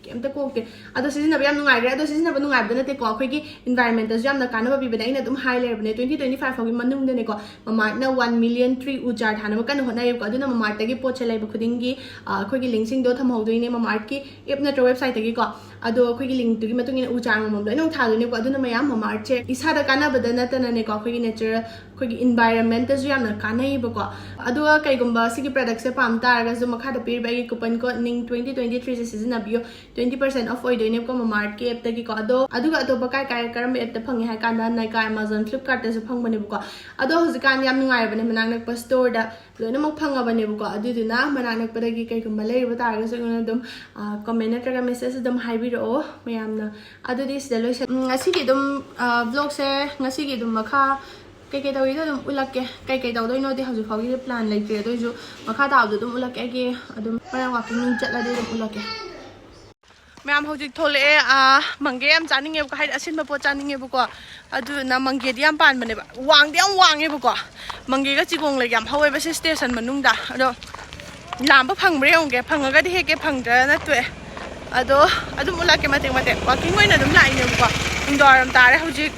ꯀꯩꯝꯇ ꯀꯣꯛꯇꯦ꯫ ꯑꯗꯣ ꯁꯤꯖꯤꯟꯅꯕ ꯌꯥꯝ ꯅꯨꯡꯉꯥꯏꯈ꯭ꯔꯦ꯫ ꯑꯗꯣ ꯁꯤꯖꯤꯟꯅꯕ ꯅꯨꯡꯉꯥꯏꯕꯗ ꯅꯠꯇꯦꯀꯣ, ꯑꯩꯈꯣꯏꯒꯤ environmentꯁꯨ ꯌꯥꯝꯅ ꯀꯥꯟꯅꯕ ꯄꯤꯕꯅꯦ꯫ ꯑꯩꯅ ꯑꯗꯨꯝ ꯍꯥꯏ ꯂꯩꯔꯕꯅꯦ, twenty twenty five ꯐꯥꯎꯒꯤ ꯃꯅꯨꯡꯗꯅꯦꯀꯣ, Mamaearthꯅ one million tree ꯎ ꯆꯥꯔ ꯊꯥꯅꯕ ꯀꯟꯅ ꯍꯣꯠꯅꯔꯤꯕꯀꯣ꯫ ꯑꯗꯨꯅ Mamaearthꯇꯒꯤ ꯄꯣꯠꯁꯦ ꯂꯩꯕ ꯈꯨꯗꯤꯡꯒꯤ, ꯑ, ꯑꯩꯈꯣꯏꯒꯤ linkꯁꯤꯡꯗꯣ ꯊꯝꯍꯧꯗꯣꯏꯅꯦ Mamaearthꯀꯤ app ꯅꯠꯇ꯭ꯔꯒ websiteꯇꯒꯤꯀꯣ꯫ ꯑꯗꯣ ꯑꯩꯈꯣꯏꯒꯤ linkꯇꯨꯒꯤ ꯃꯇꯨꯡ ꯏꯟꯅ ꯎ ꯆꯥꯔ ꯑꯃꯃꯝ ꯂꯣꯏꯅꯃꯛ ꯊꯥꯗꯣꯏꯅꯦꯀꯣ꯫ ꯑꯗꯨꯅ ꯃꯌꯥꯝ Mamaearthꯁꯦ ꯏꯁꯥꯗ ꯀꯥꯟꯅꯕꯗ ꯅꯠꯇꯅꯅꯦꯀꯣ, ꯑꯩꯈꯣꯏꯒꯤ natural, ꯑꯩꯈꯣꯏꯒꯤ environmentꯇꯁꯨ ꯌꯥꯝꯅ ꯀꯥꯟꯅꯩꯌꯦꯕꯀꯣ꯫ ꯑꯗꯨꯒ ꯀꯩꯒꯨꯝꯕ ꯁꯤꯒꯤ productꯁꯦ ꯄꯥꯝ ꯇꯥꯔꯒꯁꯨ ꯃꯈꯥꯗ ꯄꯤꯔꯤꯕ ꯑꯩꯒꯤ coupon code ning twenty twenty threeꯁꯦ ꯁꯤꯖꯤꯟꯅꯕꯤꯌꯣ, twenty percent off ꯑꯣꯏꯗꯣꯏꯅꯦꯕꯀꯣ Mamaearthꯀꯤ appꯇꯒꯤꯀꯣ꯫ ꯑꯗꯣ ꯑꯗꯨꯒ ꯑꯇꯣꯞꯄ ꯀꯥꯏ ꯀꯥꯏ ꯀꯔꯝꯕ appꯇ ꯐꯪꯉꯦ ꯍꯥꯏ ꯀꯥꯟꯗ Nykaa, Amazon, Flipkartꯇꯁꯨ ꯐꯪꯕꯅꯦꯕꯀꯣ꯫ ꯑꯗꯣ ꯍꯧꯖꯤꯛꯀꯥꯟ ꯌꯥꯝ ꯅꯨꯡꯉꯥꯏꯔꯕꯅꯦ, ꯃꯅꯥꯛ ꯅꯛꯄ storeꯗ ꯂꯣꯏꯅꯃꯛ ꯐꯪꯉꯕꯅꯦꯕꯀꯣ꯫ ꯑꯗꯨꯗꯨꯅ ꯃꯅꯥꯛ ꯅꯛꯄꯗꯒꯤ ꯀꯩꯒꯨꯝꯕ ꯂꯩꯔꯨꯕ ꯇꯥꯔꯒꯁꯨ ꯑꯩꯉꯣꯟꯗ ꯑꯗꯨꯝ, ꯑ, comment ꯅꯠꯇ꯭ꯔꯒ message ꯑꯗꯨꯝ ꯍꯥꯏꯕꯤꯔꯛꯑꯣ ꯃꯌꯥꯝꯅ꯫ ꯑꯗꯨꯗꯤ ꯁꯤꯗ ꯂꯣꯏꯁꯟ-, ꯎꯝ, ꯉꯁꯤꯒꯤ ꯑꯗꯨꯝ, ꯑ, vlogꯁꯦ ꯉꯁꯤꯒꯤ ꯑꯗꯨꯝ ꯃꯈꯥ ꯀꯩꯀꯩ ꯇꯧꯔꯤꯗꯣ ꯑꯗꯨꯝ ꯎꯠꯂꯛꯀꯦ꯫ ꯀꯩꯀꯩ ꯇꯧꯗꯣꯏꯅꯣꯗꯤ ꯍꯧꯖꯤꯛ ꯐꯥꯎꯒꯤꯗꯤ plan ꯂꯩꯇ꯭ꯔꯤ, ꯑꯗꯨ ꯑꯣꯏꯁꯨ ꯃꯈꯥ ꯇꯥꯕꯗꯣ ꯑꯗꯨꯝ ꯎꯠꯂꯛꯀꯦ꯫ ꯑꯩꯒꯤ ꯑꯗꯨꯝ ꯍꯣꯔꯦꯟ walking ꯆꯠꯂꯗꯤ ꯑꯗꯨꯝ ꯎꯠꯂꯛꯀꯦ꯫ ꯃꯌꯥꯝ ꯍꯧꯖꯤꯛ ꯊꯣꯛꯂꯛꯑꯦ꯫ ꯑꯥ, ꯃꯪꯒꯦ ꯌꯥꯝ ꯆꯥꯅꯤꯡꯉꯦꯕꯀꯣ, ꯍꯥꯏꯗꯤ ꯑꯁꯤꯟꯕ ꯄꯣꯠ ꯆꯥꯅꯤꯡꯉꯦꯕꯀꯣ꯫ ꯑꯗꯨꯗꯨꯅ ꯃꯪꯒꯦꯗꯤ ꯌꯥꯝ ꯄꯥꯟꯕꯅꯦꯕ, ꯋꯥꯡꯗꯤ ꯌꯥꯝ ꯋꯥꯡꯉꯦꯕꯀꯣ꯫ ꯃꯪꯒꯦꯒ ꯆꯤꯒꯣꯡ ꯂꯩꯒ ꯌꯥꯝ ꯍꯧꯋꯦꯕ ꯁꯤ station ꯃꯅꯨꯡꯗ꯫ ꯑꯗꯣ ꯂꯥꯝꯕ ꯐꯪꯕ꯭ꯔꯥ ꯌꯦꯡꯉꯨꯒꯦ, ꯐꯪꯉꯒꯗꯤ ꯍꯦꯛꯀꯦ, ꯐꯪꯗ꯭ꯔꯒꯅ ꯇꯣꯛꯑꯦ꯫ ꯑꯗꯣ ꯑꯗꯨꯝ ꯎꯠꯂꯛꯀꯦ ꯃꯇꯦꯛ ꯃꯇꯦꯛ꯫ Walking ꯑꯣꯏꯅ ꯑꯗꯨꯝ ꯂꯥꯛꯏꯅꯦꯕꯀꯣ꯫ ꯅꯨꯡꯗꯥꯡꯋꯥꯏꯔꯝ ꯇꯥꯔꯦ ꯍꯧꯖꯤꯛ꯫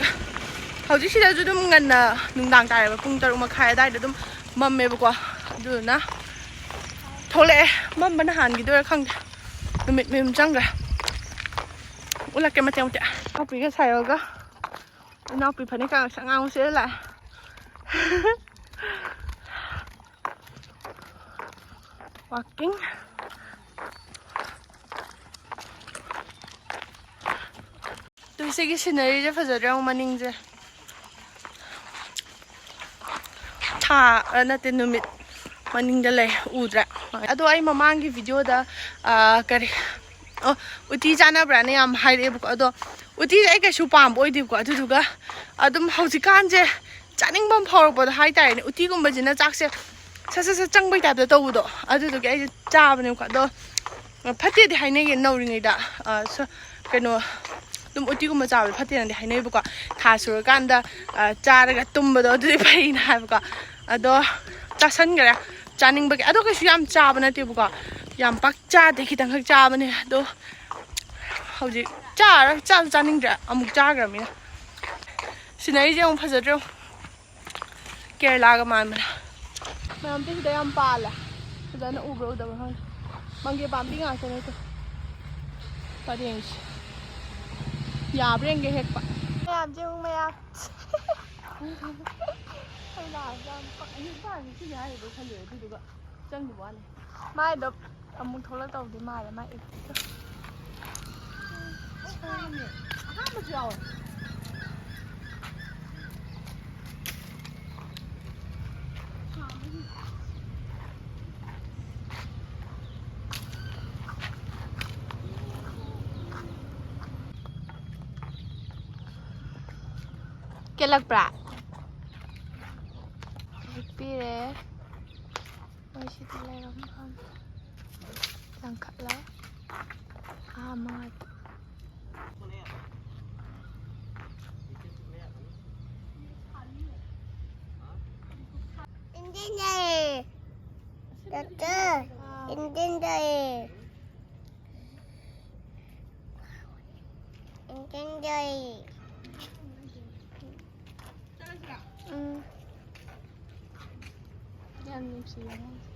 ꯍꯧꯖꯤꯛ ꯁꯤꯗꯁꯨ ꯑꯗꯨꯝ ꯉꯟꯅ ꯅꯨꯡꯗꯥꯡ ꯇꯥꯔꯦꯕ, ꯄꯨꯡ ꯇꯔꯨꯛ ꯃꯈꯥꯏ ꯑꯗꯥꯏꯗ ꯑꯗꯨꯝ ꯃꯝꯃꯦꯕꯀꯣ꯫ ꯑꯗꯨꯗꯨꯅ ꯊꯣꯛꯂꯛꯑꯦ꯫ ꯃꯝꯕꯅ ꯍꯥꯟꯈꯤꯗꯣꯏꯔꯥ ꯈꯪꯗꯦ, ꯅꯨꯃꯤꯠ ꯃꯌꯨꯝ ꯆꯪꯈ꯭ꯔꯦ꯫ ꯎꯠꯂꯛꯀꯦ ꯃꯇꯦꯛ ꯃꯇꯦꯛ꯫ ꯏꯅꯥꯎꯄꯤꯒ ꯁꯥꯏꯌꯣꯒ꯫ ꯏꯅꯥꯎꯄꯤ ꯐꯅꯦꯛ ꯀꯥꯡꯁ ꯑꯉꯥꯡꯕ ꯁꯦꯠꯂ ꯂꯥꯛꯑꯦ꯫ Walking꯫ ꯇꯨ ꯁꯤꯒꯤ sceneryꯁꯦ ꯐꯖꯗ꯭ꯔꯥ ꯌꯦꯡꯉꯨ ꯃꯅꯤꯡꯁꯦ꯫ ꯑꯥ, ꯑ, ꯅꯠꯇꯦ, ꯅꯨꯃꯤꯠ ꯃꯅꯤꯡꯗ ꯂꯩ, ꯎꯗ꯭ꯔꯦ꯫ ꯑꯗꯣ ꯑꯩ ꯃꯃꯥꯡꯒꯤ ꯚꯤꯗꯤꯑꯣꯗ, ꯑ, ꯀꯔꯤ, ꯑꯣ, ꯎꯇꯤ ꯆꯥꯅꯕ꯭ꯔꯥꯅ ꯌꯥꯝ ꯍꯥꯏꯔꯛꯑꯦꯕꯀꯣ꯫ ꯑꯗꯣ ꯎꯇꯤꯁꯦ ꯑꯩ ꯀꯩꯁꯨ ꯄꯥꯝꯕ ꯑꯣꯏꯗꯦꯕꯀꯣ꯫ ꯑꯗꯨꯗꯨꯒ ꯑꯗꯨꯝ ꯍꯧꯖꯤꯛꯀꯥꯟꯁꯦ ꯆꯥꯅꯤꯡꯕ ꯑꯃ ꯐꯥꯎꯔꯛꯄꯗꯣ ꯍꯥꯏꯇꯥꯔꯦꯅꯦ, ꯎꯇꯤꯒꯨꯝꯕꯁꯤꯅ ꯆꯥꯛꯁꯦ ꯁꯠ ꯁꯠ ꯁꯠ ꯆꯪꯕꯩ ꯇꯥꯏꯞꯇ ꯇꯧꯕꯗꯣ, ꯑꯗꯨꯗꯨꯒꯤ ꯑꯩꯁꯦ ꯆꯥꯕꯅꯦꯕꯀꯣ꯫ ꯑꯗꯣ ꯐꯠꯇꯦꯗꯤ ꯍꯥꯏꯅꯩꯌꯦ ꯅꯧꯔꯤꯉꯩꯗ, ꯑ, ꯁ-, ꯀꯩꯅꯣ, ꯑꯗꯨꯝ ꯎꯇꯤꯒꯨꯝꯕ ꯆꯥꯕꯗꯣ ꯐꯠꯇꯦꯅꯗꯤ ꯍꯥꯏꯅꯩꯕꯀꯣ꯫ ꯊꯥ ꯁꯨꯔꯀꯥꯟꯗ, ꯑ, ꯆꯥꯔꯒ ꯇꯨꯝꯕꯗꯣ ꯑꯗꯨꯗꯤ ꯐꯩꯅ ꯍꯥꯏꯕꯀꯣ꯫ ꯑꯗꯣ ꯆꯥꯁꯟꯈ꯭ꯔꯦ ꯆꯥꯅꯤꯡꯕꯒꯤ꯫ ꯑꯗꯣ ꯀꯩꯁꯨ ꯌꯥꯝ ꯆꯥꯕ ꯅꯠꯇꯦꯕꯀꯣ, ꯌꯥꯝ ꯄꯥꯛ ꯆꯥꯗꯦ, ꯈꯤꯇꯪꯈꯛ ꯆꯥꯕꯅꯦ꯫ ꯑꯗꯣ ꯍꯧꯖꯤꯛ ꯆꯥꯔ ꯆꯥꯁꯨ ꯆꯥꯅꯤꯡꯗ꯭ꯔꯦ, ꯑꯃꯨꯛ ꯆꯥꯈ꯭ꯔꯃꯤꯅ꯫ ꯁꯤꯅꯔꯤꯁꯦ ꯑꯃꯨꯛ ꯐꯖꯗ꯭ꯔꯣ? ꯀꯦꯔꯂꯥꯒ ꯃꯥꯟꯕꯅꯦ꯫ ꯃꯌꯥꯝ ꯁꯤꯗ ꯌꯥꯝ ꯄꯥꯜꯂꯦ꯫ ꯐꯖꯅ ꯎꯕ꯭ꯔꯥ ꯎꯗꯕ꯭ꯔꯥ ꯈꯪꯗꯦ꯫ ꯃꯪꯒꯦ ꯄꯥꯝꯕꯤ ꯉꯥꯛꯇꯅꯦ ꯇꯨ꯫ ꯄꯔꯦꯡꯁꯦ꯫ ꯌꯥꯕ꯭ꯔꯥ ꯌꯦꯡꯒꯦ ꯍꯦꯛꯄ꯫ ꯃꯌꯥꯝꯁꯦ ꯑꯃꯨꯛ ꯃꯌꯥꯝ꯫ ꯑꯩ ꯂꯥꯛꯑꯁꯨ ꯌꯥꯝ ꯄꯛ-, ꯑꯩ ꯄꯥꯝꯃꯤ ꯁꯤꯁꯦ ꯍꯥꯏꯔꯤꯕ ꯈꯜꯂꯨꯔꯦ ꯑꯗꯨꯗꯨꯒ꯫ ꯆꯪꯈꯤꯕ ꯋꯥꯅꯤ꯫ ꯃꯥꯏꯗꯣ ꯑꯃꯨꯛ ꯊꯣꯛꯂꯛꯇꯧꯗꯤ ꯃꯥꯜꯂꯦ, ꯃꯥꯏ ꯑꯦꯛꯇꯤꯡꯗꯣ꯫ ꯑꯍꯥꯟꯕꯁꯨ ꯌꯥꯎꯋꯦ꯫ ꯀꯦꯜꯂꯛꯄ꯭ꯔꯥ? ꯍꯤꯞꯄꯤꯔꯦ꯫ ꯃꯣꯏ ꯁꯤꯗ ꯂꯩꯔꯝꯕ ꯂꯪꯈꯠꯂ꯫ ꯑꯥ, ꯃꯥꯗꯤ꯫ ꯏꯟꯖꯤꯟ ꯂꯩꯌꯦ꯫ ꯗꯣꯛꯇꯔ, ꯏꯟꯖꯤꯟ ꯂꯩꯌꯦ꯫ ꯏꯟꯖꯤꯟ ꯂꯩꯌꯦ꯫ ꯎꯝ꯫ ꯌꯥꯝ ꯅꯨꯡꯁꯤꯌꯦ ꯑꯉꯥꯡꯁꯦ꯫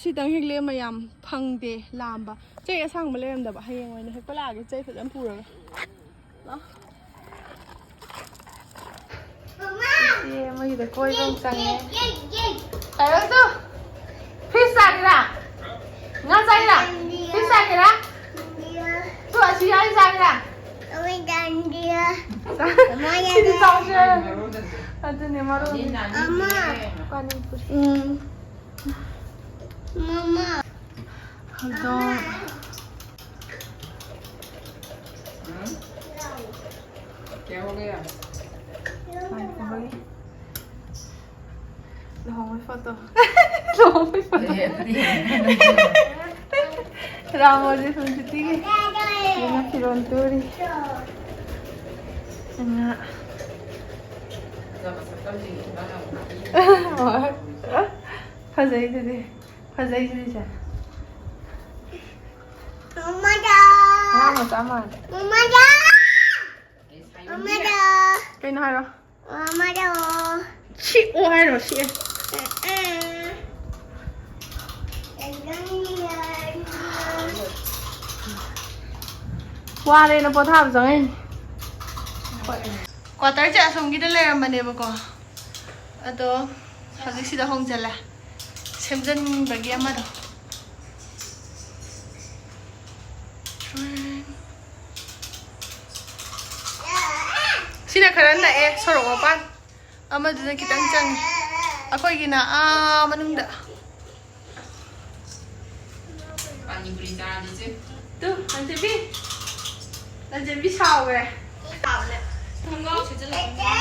ꯁꯤꯗꯪ ꯍꯦꯛ ꯂꯦꯝꯃ ꯌꯥꯝ ꯐꯪꯗꯦ ꯂꯥꯝꯕ꯫ ꯆꯩ ꯑꯁꯥꯡꯕ ꯂꯩꯔꯝꯗꯕ꯫ ꯍꯌꯦꯡ ꯑꯣꯏꯅ ꯍꯦꯛꯄ ꯂꯥꯛꯑꯒꯦ, ꯆꯩ ꯐꯖꯅ ꯄꯨꯔꯒ꯫ ꯂꯥꯛꯑꯣ꯫ ꯏꯆꯦ ꯑꯃꯒꯤꯗ ꯀꯣꯏꯕ ꯑꯃꯨꯛ ꯆꯪꯉꯦ꯫ ꯀꯩꯗꯧꯔꯒꯦ? ꯐꯤꯁ ꯆꯥꯒꯦꯔꯥ? ꯉꯥ ꯆꯥꯒꯦꯔꯥ? ꯐꯤꯁ ꯆꯥꯒꯦꯔꯥ? ꯇꯨ ꯑꯁꯤ ꯌꯥꯎꯔꯤ ꯆꯥꯒꯦꯔꯥ? ꯆꯥ-, ꯁꯤꯗꯤ ꯆꯥꯎꯁꯦ꯫ ꯑꯗꯨꯅꯦ ꯃꯔꯣꯟ꯫ ꯑꯃ꯫ ꯄꯥꯅꯤꯄꯨꯔꯤ꯫ ꯎꯝ꯫ ꯃꯃꯥ꯫ ꯍꯧꯗꯣꯡ꯫ ꯉꯥꯏꯈꯣ, ꯍꯣꯏ꯫ ꯂꯨꯍꯣꯡꯕꯩ ꯐꯣꯇꯣ꯫ ꯂꯨꯍꯣꯡꯕꯩ ꯐꯣꯇꯣ꯫ ꯔꯥꯃꯣꯖꯤ ꯁꯨꯝ ꯁꯤꯇꯤꯒꯤ꯫ ꯁꯤꯅ ꯐꯤꯔꯣꯟ ꯇꯨꯔꯤ꯫ ꯉꯥ꯫ ꯍꯣꯏ꯫ ꯐꯖꯩꯗꯨꯗꯤ꯫ ꯐꯖꯩꯗꯨꯗꯤ ꯁꯦ꯫ ꯃꯃꯥꯗ꯫ ꯑꯉꯥꯡ ꯃꯆꯥ ꯃꯥꯜꯂꯦ꯫ ꯃꯃꯥꯗ꯫ ꯃꯃꯥꯗ꯫ ꯀꯩꯅꯣ ꯍꯥꯏꯔꯣ? ꯃꯃꯥꯗ꯫ ꯁꯤꯛꯑꯣ ꯍꯥꯏꯔꯣ, ꯁꯤꯛꯑꯦ꯫ ꯋꯥꯔꯦꯅ ꯄꯣꯊꯥꯕ ꯆꯪꯉꯛꯏꯅꯤ꯫ ꯀ꯭ꯋꯥꯇꯔꯁꯦ ꯑꯁꯣꯝꯒꯤꯗ ꯂꯩꯔꯝꯕꯅꯦꯕꯀꯣ, ꯑꯗꯣ ꯍꯧꯖꯤꯛ ꯁꯤꯗ ꯍꯣꯡꯖꯜꯂꯦ꯫ ꯁꯦꯝꯖꯤꯟꯕꯒꯤ ꯑꯃꯗꯣ꯫ ꯁꯤꯅ ꯈꯔ ꯅꯛꯑꯦ ꯁꯣꯔꯣꯛ ꯃꯄꯥꯟ, ꯑꯃꯗꯨꯅ ꯈꯤꯇꯪ ꯆꯪꯉꯦ꯫ ꯑꯩꯈꯣꯏꯒꯤꯅ ꯑꯥ ꯃꯅꯨꯡꯗ꯫ ꯄꯥꯅꯤꯄꯨꯔꯤ ꯆꯥꯔꯗꯤ ꯏꯆꯦ꯫ ꯇꯨ, ꯂꯟꯆꯦꯟꯕꯤ꯫ ꯂꯟꯆꯦꯟꯕꯤ ꯁꯥꯎꯈ꯭ꯔꯦ꯫ ꯈꯣꯡꯒ꯭ꯔꯥꯎ ꯁꯦꯠꯆꯜꯂꯛꯄꯅꯤꯅ꯫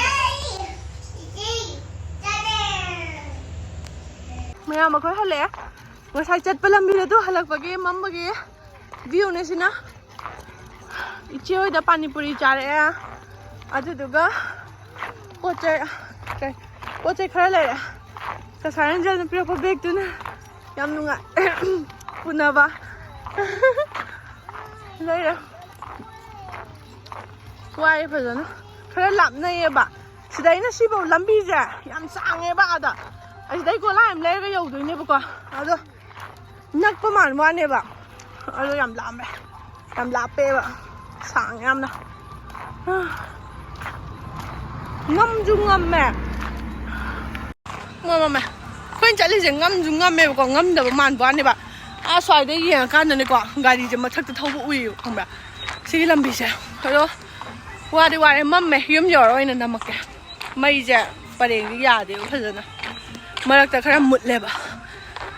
ꯃꯌꯥꯝ ꯑꯩꯈꯣꯏ ꯍꯜꯂꯛꯑꯦ꯫ ꯉꯁꯥꯏ ꯆꯠꯄ ꯂꯝꯕꯤꯗꯣ ꯑꯗꯨ ꯍꯜꯂꯛꯄꯒꯤ ꯃꯝꯕꯒꯤ ꯚ꯭ꯌꯨꯅꯦ ꯁꯤꯅ꯫ ꯏꯆꯦ ꯍꯣꯏꯗ ꯄꯥꯅꯤꯄꯨꯔꯤ ꯆꯥꯔꯛꯑꯦ꯫ ꯑꯗꯨꯗꯨꯒ ꯄꯣꯠ ꯆꯩ, ꯀꯩ, ꯄꯣꯠ ꯆꯩ ꯈꯔ ꯂꯩꯔꯦ꯫ ꯀꯁꯥꯔ ꯑꯦꯟꯖꯦꯜꯅ ꯄꯤꯔꯛꯄ ꯕꯦꯒꯇꯨꯅ ꯌꯥꯝ ꯅꯨꯡꯉꯥꯏ꯫ ꯄꯨꯅꯕ ꯂꯩꯔꯦ꯫ ꯋꯥꯏꯌꯦ ꯐꯖꯅ꯫ ꯈꯔ ꯂꯥꯞꯅꯩꯌꯦꯕ꯫ ꯁꯤꯗꯩꯅ ꯁꯤꯐꯧ ꯂꯝꯕꯤꯁꯦ ꯌꯥꯝ ꯁꯥꯡꯉꯦꯕ ꯑꯥꯗ꯫ ꯑꯁꯤꯗꯩ ꯒꯣꯂꯥꯏ ꯑꯃ ꯂꯩꯔꯒ ꯌꯧꯗꯣꯏꯅꯦꯕꯀꯣ꯫ ꯑꯗꯣ ꯅꯛꯄ ꯃꯥꯟꯕ ꯋꯥꯅꯦꯕ꯫ ꯑꯗꯣ ꯌꯥꯝ ꯂꯥꯞꯄꯦ꯫ ꯌꯥꯝ ꯂꯥꯞꯄꯦꯕ꯫ ꯁꯥꯡꯉꯦ ꯌꯥꯝꯅ꯫ ꯉꯝꯁꯨ ꯉꯝꯃꯦ꯫ ꯉꯝꯃꯝꯃꯦ꯫ ꯑꯩꯈꯣꯏꯅ ꯆꯠꯂꯤꯁꯦ ꯉꯝꯁꯨ ꯉꯝꯃꯦꯕꯀꯣ, ꯉꯝꯗꯕ ꯃꯥꯟꯕ ꯋꯥꯅꯦꯕ꯫ ꯑꯥ ꯁ꯭ꯋꯥꯏꯗ ꯌꯦꯡꯉꯀꯥꯟꯗꯅꯦꯀꯣ, ꯒꯥꯔꯤꯁꯦ ꯃꯊꯛꯇ ꯊꯧꯕ ꯎꯏꯌꯦꯕ, ꯈꯪꯕ꯭ꯔꯥ? ꯁꯤꯒꯤ ꯂꯝꯕꯤꯁꯦ꯫ ꯑꯗꯣ ꯋꯥꯗꯤ ꯋꯥꯔꯦ, ꯃꯝꯃꯦ꯫ ꯌꯨꯝ ꯌꯧꯔ ꯑꯣꯏꯅ ꯅꯝꯃꯛꯀꯦ꯫ ꯃꯩꯁꯦ ꯄꯔꯦꯡꯗꯤ ꯌꯥꯗꯦꯕ ꯐꯖꯅ, ꯃꯔꯛꯇ ꯈꯔ ꯃꯨꯠꯂꯦꯕ꯫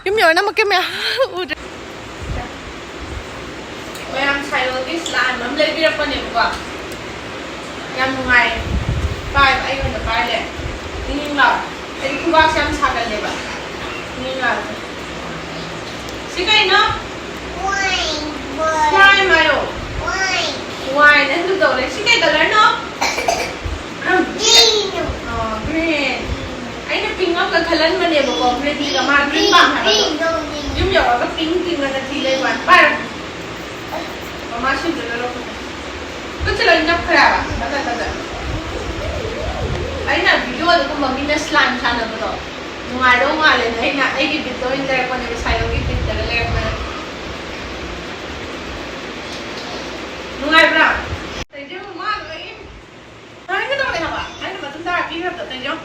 ꯌꯨꯝ ꯌꯧꯔ ꯅꯝꯃꯛꯀꯦ ꯃꯌꯥꯝ꯫ ꯎꯗ꯭ꯔꯦ꯫ ꯃꯌꯥꯝ ꯁꯥꯏꯔꯣꯒꯤ ꯁ꯭ꯂꯥꯏꯝ ꯑꯃ ꯂꯩꯕꯤꯔꯛꯄꯅꯦꯕꯀꯣ꯫ ꯌꯥꯝ ꯅꯨꯡꯉꯥꯏ꯫ ꯄꯥꯏꯕ ꯑꯩ ꯑꯣꯏꯅ ꯄꯥꯏꯔꯦ꯫ ꯅꯤꯡ ꯅꯤꯡ ꯂꯥꯎ꯫ ꯑꯩꯗꯤ ꯈꯨꯕꯥꯛꯁꯦ ꯌꯥꯝ ꯁꯥꯒꯜꯂꯦꯕ꯫ ꯅꯤꯡ ꯅꯤꯡ ꯂꯥꯎ꯫ ꯁꯤ ꯀꯩꯅꯣ? ꯁ꯭ꯂꯥꯏꯝ ꯍꯥꯏꯌꯣ꯫ ꯋꯥꯏꯟ ꯑꯗꯨ ꯇꯧꯔꯦ꯫ ꯁꯤ ꯀꯩ ꯀꯂꯔꯅꯣ? ꯒ꯭ꯔꯤꯟ꯫ ꯑꯣ, ꯒ꯭ꯔꯤꯟ꯫ ꯑꯩꯅ ꯄꯤꯡ ꯑꯃꯒ ꯈꯜꯍꯟꯕꯅꯦꯕꯀꯣ, ꯒ꯭ꯔꯤꯟꯒ ꯃꯥ ꯒ꯭ꯔꯤꯟ ꯄꯥꯝꯃꯦ ꯍꯥꯏꯕꯗꯣ꯫ ꯌꯨꯝ ꯌꯧꯔꯒ ꯄꯤꯡ ꯄꯤꯡ ꯑꯅ ꯊꯤ ꯂꯩꯕ ꯋꯥꯅꯤ꯫ ꯄꯥꯏꯔꯣ꯫ ꯃꯃꯥ ꯁꯤꯟꯗꯨꯅ ꯂꯧꯔꯛꯄꯅꯦ꯫ ꯈꯨꯠꯁꯦ ꯂꯣꯏ ꯅꯞꯈ꯭ꯔꯦ ꯍꯥꯏꯕ꯫ ꯃꯇꯠ ꯃꯇꯠ꯫ ꯑꯩꯅ ꯚꯤꯗꯤꯑꯣꯗꯒꯨꯝꯕ ꯃꯤꯅ ꯁ꯭ꯂꯥꯏꯝ ꯁꯥꯟꯅꯕꯗꯣ ꯅꯨꯡꯉꯥꯏꯗꯧ ꯃꯥꯜꯂꯦꯅ ꯑꯩꯅ ꯑꯩꯒꯤ ꯕꯤꯠꯇ ꯑꯣꯏꯅ ꯂꯩꯔꯛꯄꯅꯦꯕ, ꯁꯥꯏꯔꯣꯒꯤ ꯕꯤꯠꯇꯒ ꯂꯩꯔꯛꯄꯅꯦ꯫ ꯅꯨꯡꯉꯥꯏꯕ꯭ꯔꯥ? ꯇꯩꯖꯧ ꯃꯥ ꯂꯣꯏ ꯍꯥꯏꯒꯗꯧꯔꯦ ꯍꯥꯏꯕ꯫ ꯑꯩꯅ ꯃꯇꯨꯡ ꯇꯥꯔꯛꯄꯤꯈ꯭ꯔꯕꯗꯣ ꯇꯩꯖꯧ꯫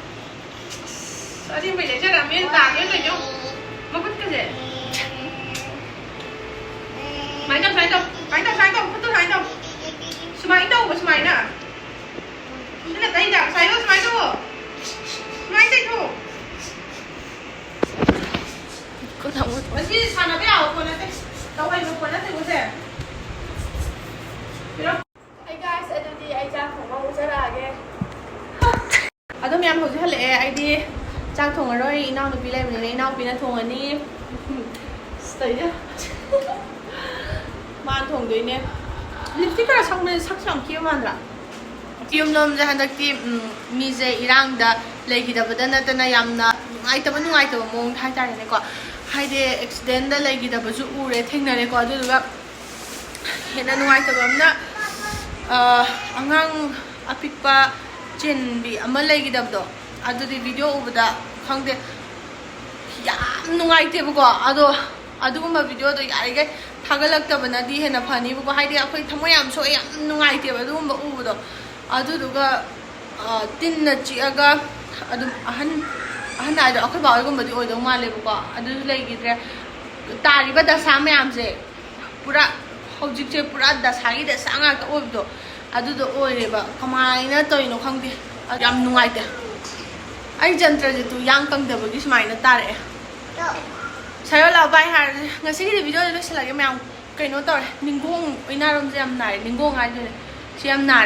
ꯑꯁ, ꯑꯁꯦꯡꯕꯩ ꯂꯩꯖꯔꯝꯃꯦ, ꯇꯥꯒꯦ ꯇꯩꯖꯧ꯫ ꯃꯈꯨꯠꯀꯁꯦ꯫ ꯁꯨꯃꯥꯏꯅ ꯇꯧ, ꯁꯨꯃꯥꯏꯅ ꯇꯧ, ꯁꯨꯃꯥꯏꯅ ꯇꯧ, ꯁꯨꯃꯥꯏꯅ ꯇꯧ, ꯈꯨꯠꯇꯣ ꯁꯨꯃꯥꯏꯅ ꯇꯧ꯫ ꯁꯨꯃꯥꯏꯅ ꯇꯧꯕ, ꯁꯨꯃꯥꯏꯅ꯫ ꯁꯤꯅ ꯇꯩꯗ, ꯁꯨꯃꯥꯏꯅ ꯇꯧ, ꯁꯨꯃꯥꯏꯅ ꯇꯧ꯫ ꯁꯨꯃꯥꯏꯅ ꯇꯩꯊꯣꯛ꯫ ꯃꯁꯤ ꯁꯥꯟꯅꯕ ꯌꯥꯕ ꯄꯣꯠ ꯅꯠꯇꯦ꯫ ꯇꯧꯍꯩꯕ ꯄꯣꯠ ꯅꯠꯇꯦꯀꯣ ꯁꯦ꯫ Hey guys, ꯑꯗꯨꯗꯤ ꯑꯩ ꯆꯥꯛ ꯊꯣꯡꯕ ꯑꯃꯨꯛ ꯆꯠꯂꯛꯑꯒꯦ꯫ ꯑꯗꯣ ꯃꯌꯥꯝ ꯍꯧꯖꯤꯛ ꯍꯜꯂꯛꯑꯦ꯫ ꯑꯩꯗꯤ ꯆꯥꯛ ꯊꯣꯡꯉꯔꯣꯏ, ꯏꯅꯥꯎꯅꯨꯄꯤ ꯂꯩꯕꯅꯤꯅ ꯏꯅꯥꯎꯄꯤꯅ ꯊꯣꯡꯉꯅꯤ꯫ ꯑꯁ, ꯇꯧꯔꯤꯁꯦ꯫ ꯃꯥꯅ ꯊꯣꯡꯗꯣꯏꯅꯦ꯫ ꯂꯤꯞꯁꯇꯤꯛ ꯈꯔ ꯁꯪꯕꯁꯦ ꯁꯛꯁꯨ ꯌꯥꯝ ꯊꯤꯕ ꯃꯥꯟꯗ꯭ꯔꯥ? ꯌꯨꯝꯂꯣꯝꯁꯦ ꯍꯟꯗꯛꯇꯤ, ꯎꯝ, ꯃꯤꯁꯦ ꯏꯔꯥꯡꯗ ꯂꯩꯈꯤꯗꯕꯗ ꯅꯠꯇꯅ ꯌꯥꯝꯅ ꯅꯨꯡꯉꯥꯏꯇꯕ, ꯅꯨꯡꯉꯥꯏꯇꯕ ꯃꯑꯣꯡꯗ ꯍꯥꯏꯇꯥꯔꯦꯅꯦꯀꯣ꯫ ꯍꯥꯏꯗꯤ ꯑꯦꯛꯁꯤꯗꯦꯟꯗ ꯂꯩꯈꯤꯗꯕꯁꯨ ꯎꯔꯦ, ꯊꯦꯡꯅꯔꯦꯀꯣ꯫ ꯑꯗꯨꯗꯨꯒ ꯍꯦꯟꯅ ꯅꯨꯡꯉꯥꯏꯇꯕ ꯑꯃꯅ, ꯑ, ꯑꯉꯥꯡ ꯑꯄꯤꯛꯄ ꯆꯦꯟꯕꯤ ꯑꯃ ꯂꯩꯈꯤꯗꯕꯗꯣ, ꯑꯗꯨꯗꯤ ꯚꯤꯗꯤꯑꯣ ꯎꯕꯗ ꯈꯪꯗꯦ, ꯌꯥꯝ ꯅꯨꯡꯉꯥꯏꯇꯦꯕꯀꯣ꯫ ꯑꯗꯣ ꯑꯗꯨꯒꯨꯝꯕ ꯚꯤꯗꯤꯑꯣꯗꯣ ꯌꯥꯔꯤꯈꯩ ꯊꯥꯒꯠꯂꯛꯇꯕꯅꯗꯤ ꯍꯦꯟꯅ ꯐꯅꯤꯕꯀꯣ꯫ ꯍꯥꯏꯗꯤ ꯑꯩꯈꯣꯏ ꯊꯃꯣꯏ ꯌꯥꯝ ꯁꯣꯛꯑꯦ, ꯌꯥꯝ ꯅꯨꯡꯉꯥꯏꯇꯦꯕ ꯑꯗꯨꯒꯨꯝꯕ ꯎꯕꯗꯣ꯫ ꯑꯗꯨꯗꯨꯒ, ꯑ, ꯇꯤꯟꯅ ꯆꯤꯛꯑꯒ ꯑꯗꯨꯝ ꯑꯍꯟ, ꯑꯍꯟ ꯍꯥꯏꯗꯣ ꯑꯩꯈꯣꯏ ꯕꯥ ꯍꯣꯏꯒꯨꯝꯕꯗꯤ ꯑꯣꯏꯗꯧ ꯃꯥꯜꯂꯦꯕꯀꯣ꯫ ꯑꯗꯨꯁꯨ ꯂꯩꯈꯤꯗ꯭ꯔꯦ꯫ ꯇꯥꯔꯤꯕ ꯗꯁꯥ ꯃꯌꯥꯝꯁꯦ ꯄꯨꯔꯥ, ꯍꯧꯖꯤꯛꯁꯦ ꯄꯨꯔꯥ ꯗꯁꯥꯒꯤ ꯗꯁꯥ ꯉꯥꯛꯇ ꯑꯣꯏꯕꯗꯣ ꯑꯗꯨꯗꯣ ꯑꯣꯏꯔꯦꯕ꯫ ꯀꯃꯥꯏꯅ ꯇꯧꯔꯤꯅꯣ ꯈꯪꯗꯦ꯫ ꯌꯥꯝ ꯅꯨꯡꯉꯥꯏꯇꯦ꯫ ꯑꯩ ꯖꯟꯇ꯭ꯔꯁꯦ ꯇꯨ ꯌꯥꯡ ꯀꯪꯗꯕꯒꯤ ꯁꯨꯃꯥꯏꯅ ꯇꯥꯔꯛꯑꯦ꯫ ꯁꯥꯏꯌꯣ ꯂꯥꯛꯑꯣ ꯕꯥꯏ ꯍꯥꯏꯔꯁꯦ꯫ ꯉꯁꯤꯒꯤꯗꯤ ꯚꯤꯗꯤꯑꯣꯁꯦ ꯂꯣꯏꯁꯤꯜꯂꯒꯦ ꯃꯌꯥꯝ꯫ ꯀꯩꯅꯣ ꯇꯧꯔꯦ, ꯅꯤꯡꯒꯣꯡ ꯑꯣꯏꯅꯥꯔꯣꯝꯁꯦ ꯌꯥꯝ ꯅꯥꯔꯦ, ꯅꯤꯡꯒꯣꯡ ꯍꯥꯏꯗꯣꯏꯅꯦ, ꯁꯤ ꯌꯥꯝ ꯅꯥꯔꯦ꯫